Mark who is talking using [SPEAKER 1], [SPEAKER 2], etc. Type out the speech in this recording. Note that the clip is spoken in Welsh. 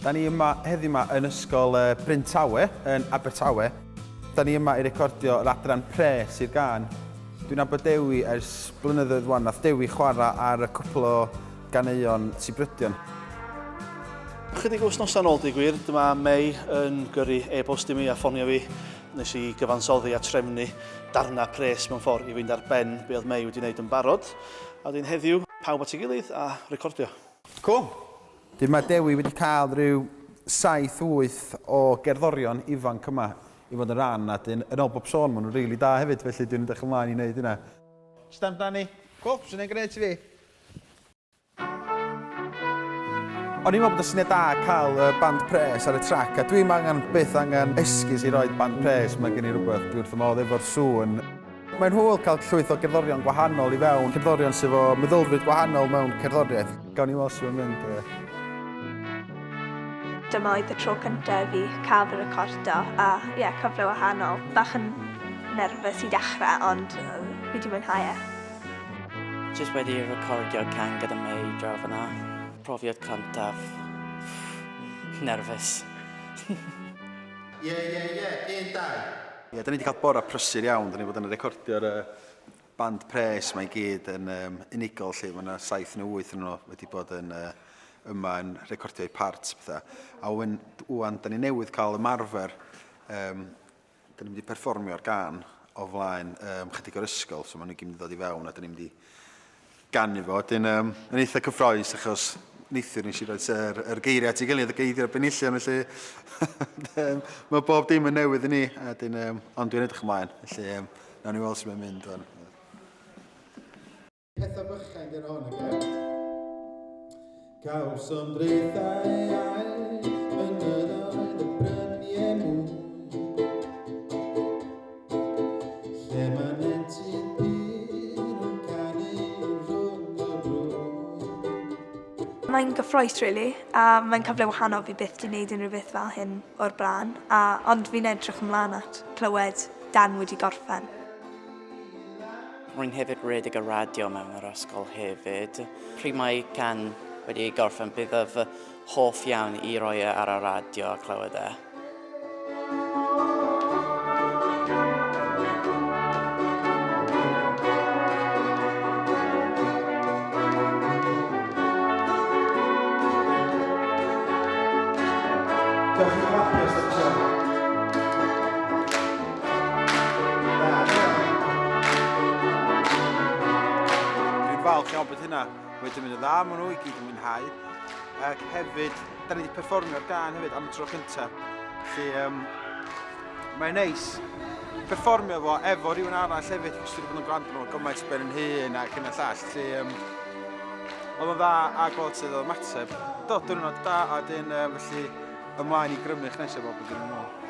[SPEAKER 1] Da ni yma heddiw yma yn ysgol uh, Bryn Tawe yn Abertawe. Da ni yma i recordio yr adran pres i'r gân. Dwi'n nabod Dewi ers blynyddoedd wan. Nath Dewi chwarae ar y cwpl o ganeuon Sibrydion.
[SPEAKER 2] Chydig o wythnosau nôl, deud gwir, dyma May yn gyrru e-bost i mi a ffonio fi. Nes i gyfansoddi a trefnu darnau pres mewn ffordd i fynd ar ben be oedd May wedi wneud yn barod. A wedyn heddiw, pawb at ei gilydd a recordio.
[SPEAKER 1] Cwl! Dyn mae Dewi wedi cael rhyw 7-8 o gerddorion ifanc yma i fod yn rhan a dyn yn ôl bob sôn maen nhw'n rili da hefyd felly dwi'n edrych ymlaen i wneud hynna. Sut amdani? Cwl, swnio'n grêt i fi. O'n i'n meddwl bod y syniad da cael y band pres ar y trac, a dwi'm angen, byth angen esgus i roid band pres, mae gen i rhywbeth, dwi wrth fy modd efo'r sŵn. Mae'n hwyl cael llwyth o gerddorion gwahanol i fewn, cerddorion sydd efo meddylfryd gwahanol mewn cerddoriaeth. Gawn ni weld sut mae'n mynd.
[SPEAKER 3] Dyma oedd y tro cyntaf i fi cael fy recordo a ie, cyfle wahanol. Bach yn nerfus i dechrau ond fi wedi mwynhau e.
[SPEAKER 4] Jyst wedi recordio can gyda May draw fyna. Profiad cyntaf. Nerfus.
[SPEAKER 1] Ie, ie, ie, un, dau. Ie, da ni wedi cael bore prysur iawn. Da ni wedi bod yn recordio'r uh, band pres mae i gyd yn um, unigol lle mae yna 7 neu 8 yn nhw wedi bod yn uh, yma yn recordio eu parts pethau. A wen, wan, da ni newydd cael ymarfer um, Da ni'n mynd i perfformio'r gân o flaen um, chydig o'r ysgol, so maen nhw gyd mynd i ddod i fewn a da ni'n mynd i ganu fo. Wedyn, um, yn eitha cyffroes achos neithiwr nes i roi yr, yr geiriau at ei gilydd, y geiriau benillion, felly um, mae bob dim yn newydd i ni, a dyn, um, ond dwi'n edrych ymlaen, felly um, nawn ni weld sut mae'n mynd. O'n. Pethau bychain gyda hwn, oce? Cawsom draethau aur, mynyddoedd y bryniau mwy. Lle mae nentydd pur yn canu rhwng y brwy.
[SPEAKER 3] Mae'n gyffroes really, a mae'n cyfle wahanol fi byth di wneud unrhyw beth fel hyn o'r blaen, a, ond fi'n edrych ymlaen at clywed Dan wedi gorffen.
[SPEAKER 4] Rwy'n hefyd rhedeg y radio mewn yr ysgol hefyd. Pryd mae can wedi ei gorffen, byddaf hoff iawn i roi e ar y radio a clywed e.
[SPEAKER 1] Gewch chi clapio os ydych chi eisiau. Dwi'n falch iawn bod hynna wedi mynd yn dda, maen nhw i gyd yn mwynhau. Ac hefyd, da ni wedi perfformio'r gân hefyd am y tro cyntaf. Felly, um, mae'n neis perfformio fo efo rhywun arall hefyd, cos dwi wedi bod yn gwrando nhw gymaint ben yn hun ac yn y llall. Felly, um, oedd o'n dda a gweld sydd oedd ymateb. Do, diwrnod da, a dyn, um, felly, ymlaen i grymych nesaf bob yn ôl.